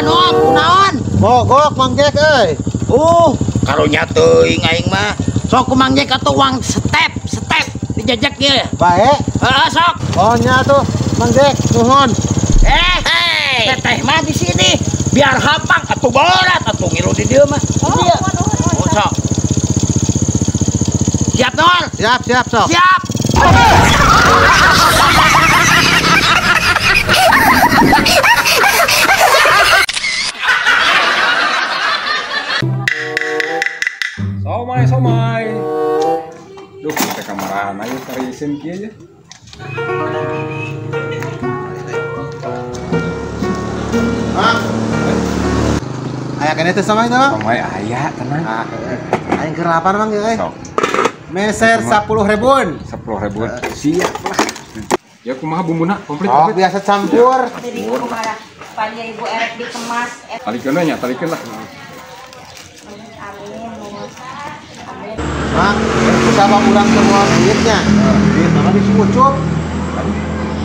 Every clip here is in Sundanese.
Nok, kunaon? Mogok Mang Jack euy. Karunya teuing aing mah. Sok ku Mang Jack atuh uang step dijajak ieu. Bae. Heeh, sok. Oh nya tuh Mang Jack, nuhun. Teteh mah di sini biar hampang atuh berat atuh ngilu di dieu mah. Oh, sok. Siap, Nol? Siap, sok. Siap. Somai. Duh, kita kamaran aja cari isin kieu aja. Mang. Aya keneh teh somai teh, Mang? Somai aya, tenang. Aing keur lapar, Mang, euy. Sok. Meser 10 ribuan. 10 ribuan. Siap lah. Ya kumaha bumbuna komplit. Oh, biasa campur. Jadi kumaha panya ibu erek dikemas. Talikeun we nya, talikeun lah. Amin. Amin. Mang, sama urang semua duitnya. Duit mana di si Ucup?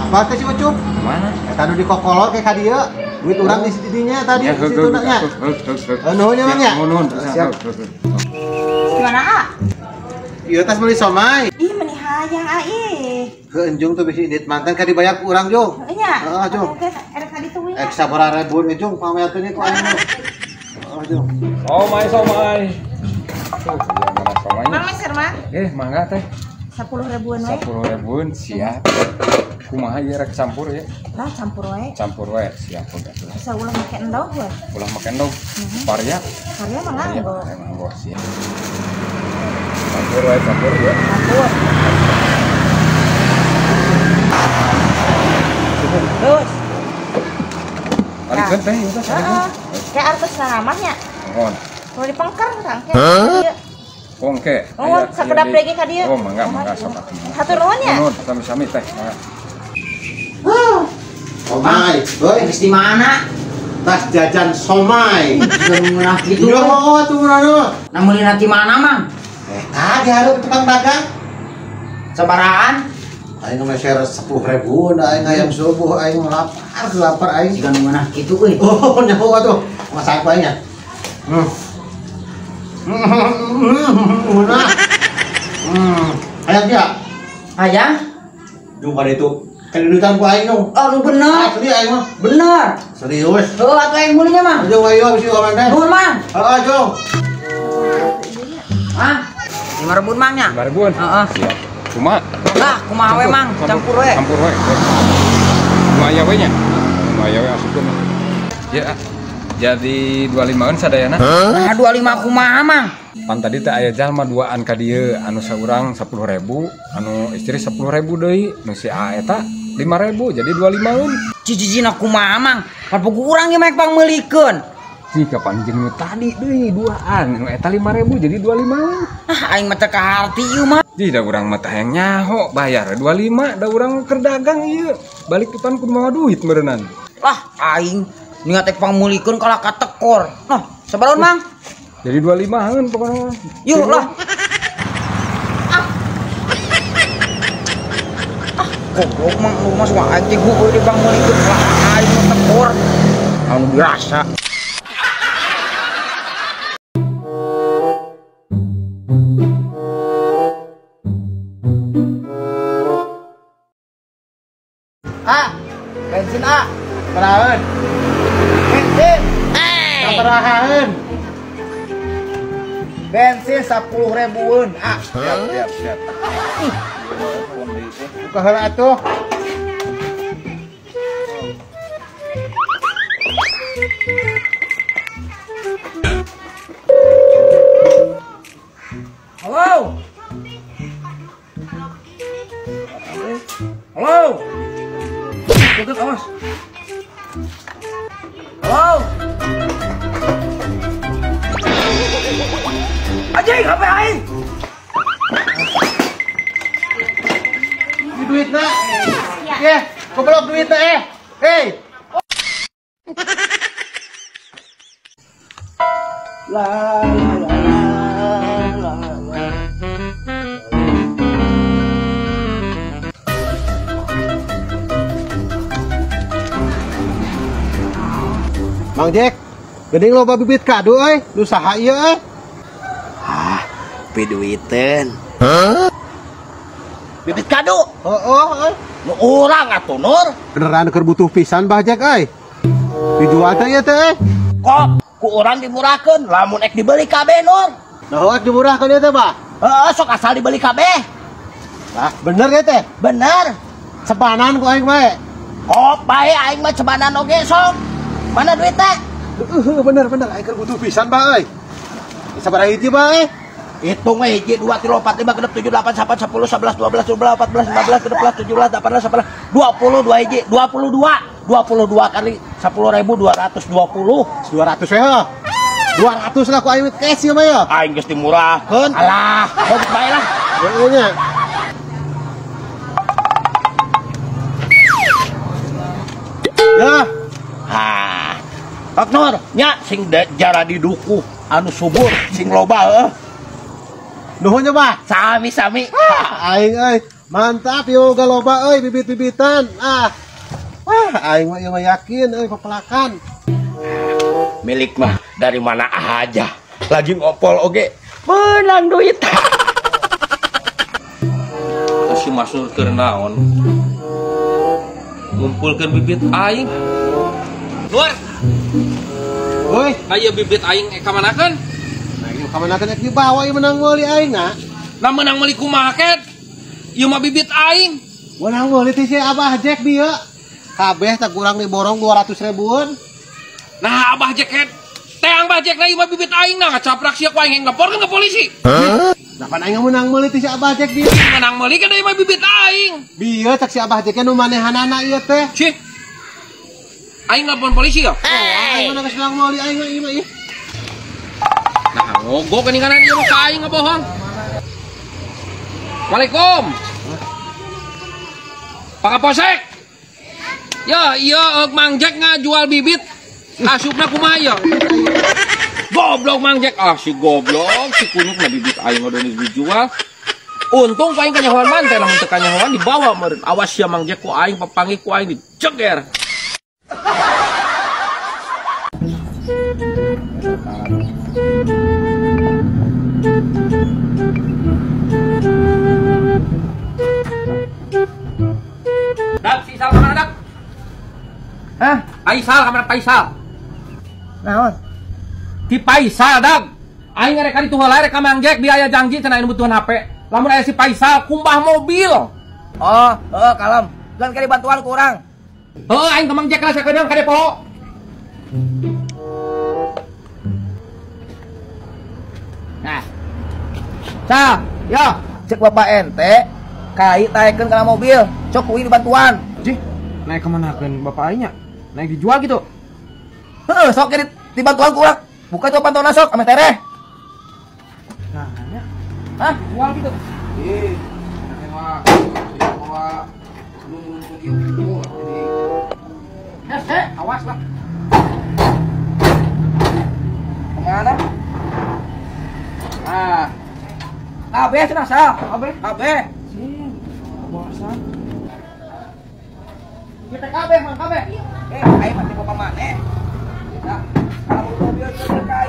Apa teh si Ucup? Mana? Eta nu dikokolot ke ka dieu. Duit urang di dinya tadi, di situ nya. Nuhun nya, Mang ya. Nuhun. Siap. Gimana, A? Ieu tas beli somai. Ih, meni hayang a ih. Heuh, tuh bisi indit mantan ka dibayar ku urang, Jung. Heuh nya. Heeh, Jung. Erek ka ditu we. Ek sabaraha ribuan Jung pamerkeun ku aing. Heeh, Jung. Somai. Tuh, ya mana somainya? Mang meser, Mang. Mangga teh. 10 ribuan we. 10 ribuan siap. Kumaha ieu rek campur ya? Lah, campur we. Campur we, siap udah. Bisa ulah make endog we. Ulah make endog. Paria? Paria mah nganggo. Nganggo siap. Campur we, campur ya. Campur. Terus. Talikeun teh ieu teh. Heeh. Kayak artos namanya. Mohon. Kalau dipengker tangke. Ongke. Oh, sakedap lagi ka dieu. Oh, mangga sok atuh. Hatur nuhun ya. Nuhun, sami-sami teh. Mangga. Somai, euy, Geus di mana? Tas jajan somai. Geus kitu. Yo, atuh murah. Nah, meulina ti mana, Mang? Tadi hareup tukang dagang. Sabarahan? Aing meser 10 ribuan, aing hayang subuh, aing lapar aing. Siga nu ngeunah kitu euy. Oh, nyaho atuh. Masak aing nya. Ngeunah. Hayang dia. Hayang? Jung pada itu. Kedudukan ku aing dong. Oh, nu bener. Asli aing mah. Bener. Serius. Heuh, atuh aing meulinya, Mang. Jung ayo bisi komen teh. Nuhun, Mang. Heeh, Jung. Ah, 5 ribuan, Mang nya. 5 ribuan. Heeh. Siap. Cuma lah, kumaha we, Mang? Campur we. Campur we. Nu aya we nya. Nu aya we asupkeun. Ya. Jadi 25-an sadayana. Nah, 25 kumaha, Mang? Pan tadi teh aya jalma duaan ka dieu, anu saurang 10.000, anu istri 10.000 deui, nu si A eta 5.000, jadi 25-an. Cicicina kumaha, Mang? Pan pugu urang ge mah pangmeulikeun. Jika panjang nu tadi deui duaan, nu eta 5.000 jadi 25-an. Ah, aing mah teu kaharti ieu mah. Jadi da urang mah teh hayang nyaho bayar 25, da urang keur dagang ieu. Balik depan kudu mawa duit meureunnan. Lah, aing niat teh pangmeulikeun kalah ka tekor. Noh, sabaraha, Mang? Jadi 25-an pokoknya. Yuk lah. Ah, goblok Mang, lu mah suka aing teh heueuh di pangmeulikeun lah aing mah tekor. Anu dirasa. Ah, bensin A. Beraheun. Bensin. Sabarahaeun. Bensin 10 ribuan. Ah, siap. Buka heula atuh. Halo. Halo. Tutup, awas. Halo. Anjing, HP aing. Ini duitna. Ye, goblok duitna eh. Hei. La la la la la. Mang Jack, geuning loba bibit kadu euy, nu saha ieu euy? Ah, piduiteun. Hah? Bibit kadu? Heeh, euy. Nu urang atuh Nur. Beneran keur butuh pisan Bah Jack euy. Dijual teh ieu teh. Kok ku urang dimurahkeun, lamun ek dibeli kabeh Nur. Nah, ek dimurahkeun ieu teh, Bah? Heeh, sok asal dibeli kabeh. Lah, bener ieu teh? Bener. Cebanan ku aing bae. Kok bae aing mah cebanan oge sok. Mana duit teh? Bener bener aing keur butuh pisan Bah euy. Sabaraha hiji Bah euy? Hitung we hiji 2 3 4 5 6 7 8 9 10 11 12 13 14 15 16 17 18 19 22 hiji 22 22 kali 10.220 200 we heuh. 200 lah ku aing cash ieu mah ya. Aing geus dimurahkeun. Alah, geus bae lah. Heueuh nya. Ya. Ha. Pak Nur, nya sing jara didukuh anu subur sing loba heuh. Nuhun nya, Bah. Sami-sami. Aing euy, mantap yo loba euy bibit-bibitan. Ah. Wah, aing mah ieu mah yakin euy pepelakan. Milik mah dari mana aja. Lagi ngopol oge, menang duit. Si Masnur keur naon? Ngumpulkeun bibit aing. Nur. Woi, aya bibit aing ka manakeun? Nah, ieu ka manakeun ek dibawa ieu menang meuli aing na. Nah, menang meuli kumaha ket? Ieu mah bibit aing. Menang meuli teh si Abah Jack bieu. Kabeh tak kurang diborong 200 ribuan. Nah, Abah Jack ket. Teang Abah Jack na ieu mah bibit aing nah ngacaprak sia ku aing laporkeun ke polisi. Hah? Nah, pan aing menang meuli teh si Abah Jack bieu. Menang meuli kan ieu mah bibit aing. Bieu cek si Abah Jack nu manehanana ieu teh. Cih. Aing lapor polisi ya? Aing mana geus menang meuli aing mah ieu mah ieu. Nah, ngogok geuning kanan ieu mah ka aing ngabohong. Waalaikum. Pak Kapolsek. Ya, iya Mang Jack ngajual bibit. Asupna kumaha ya? Goblok Mang Jack. Ah, si goblok, si kunyuk na bibit aing udah dijual. Untung ku aing kanyahoan manten lamun teu kanyahoan dibawa meureun. Awas sia Mang Jack ku aing papanggih ku aing diceger. Dak, si Sal kamana dak? Hah? Paisal kamana Paisal? Naon? Ti Paisal dak. Aing rek ka ditu heula rek ka Mang Jack biaya janji cenah anu butuhan HP. Lamun aya si Paisal kumbah mobil. Oh, heeh kalem. Lan kali bantuan ku urang. Heuh aing ka Mang Jack lah sakedeung ka depo. Nah. Sal, yo, cek bapak ente kai taekeun kana mobil, cok kuwi dibantuan. Jih, naik kemanakeun bapak aing nya? Naik dijual gitu. Heeh, sok jadi dibantuan ku urang. Buka coba pantona sok ame tereh. Nah, nya. Hah, jual gitu. Ih, mah bawa nunggu ieu jadi. Eh, awas lah. Kemana? Ah. Kabeh cenah Sal, kabeh, kabeh. Sing, bosan. Kita kabeh mang kabeh. Eh, aing mah tipe maneh. Nah, kalau mobil teu kai.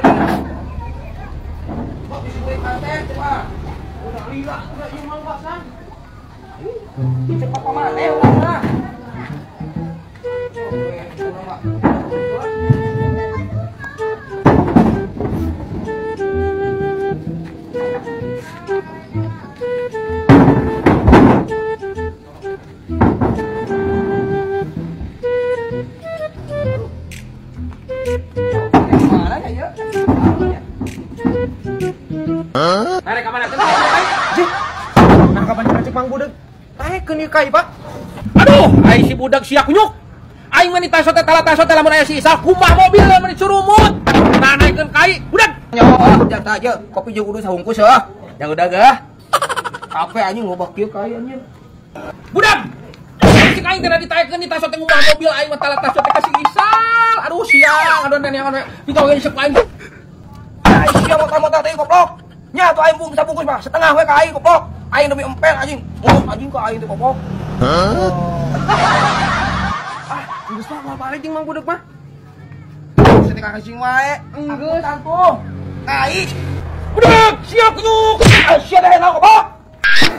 Kok disuguhi konten coba. Udah lila, udah ieu mang bosan. Cek papa maneh urang mah. Naik ka mana teh? Jih. Nah kapan cek Mang Budeg? Taekeun ieu kai, Pak. Aduh, ai si budak sia kunyuk. Aing mah ditaso teh tala taso teh lamun aya si Isal kumbah mobil lamun dicurumut. Nah naikeun kai, budak. Nyawa jatah aja kopi jeung kudu sahungkus heuh. Yang udah gah. Kafe anjing loba kieu kai anjing. Budak. Cek aing teh ditaekeun ditaso teh ngumbah mobil aing mah tala taso teh ka si Isal. Aduh siang, aduh nenean we. Pikaweun seuk aing. Ai sia motor-motor teh goblok. Nya tuh aing bungkus bungkus mah setengah we ka aing goblok. Aing demi empel anjing. Oh, anjing ka aing teh goblok. Hah? Ah, geus mah moal balik jeung Mang Budeg mah. teh kakasing wae. Enggeus tuh. Kai. Budak, sia kunyuk. Sia deh naon goblok.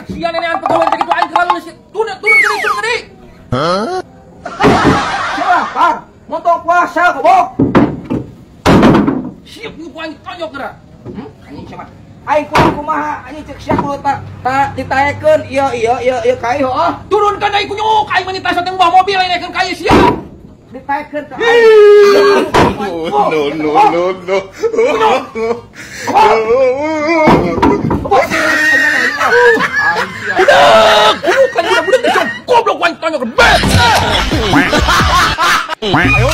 Sia nenean pegawai teh kitu aing terlalu turun turun turun turun gede. Hah? Sia lapar. Montong puasa goblok. Siap kunyuk aing tonjok geura. Anjing sia mah. Aing kudu kumaha anjing cek sia kudu ta ditaekeun ieu ieu ieu ieu kai heuh. Turunkan deui kunyuk aing mah nita teh ubah mobil aing naikeun kai sia. Ditaekeun ka aing. No no no no. Budak, kunyuk kan budak budak goblok aing tonjok bet. Ayo.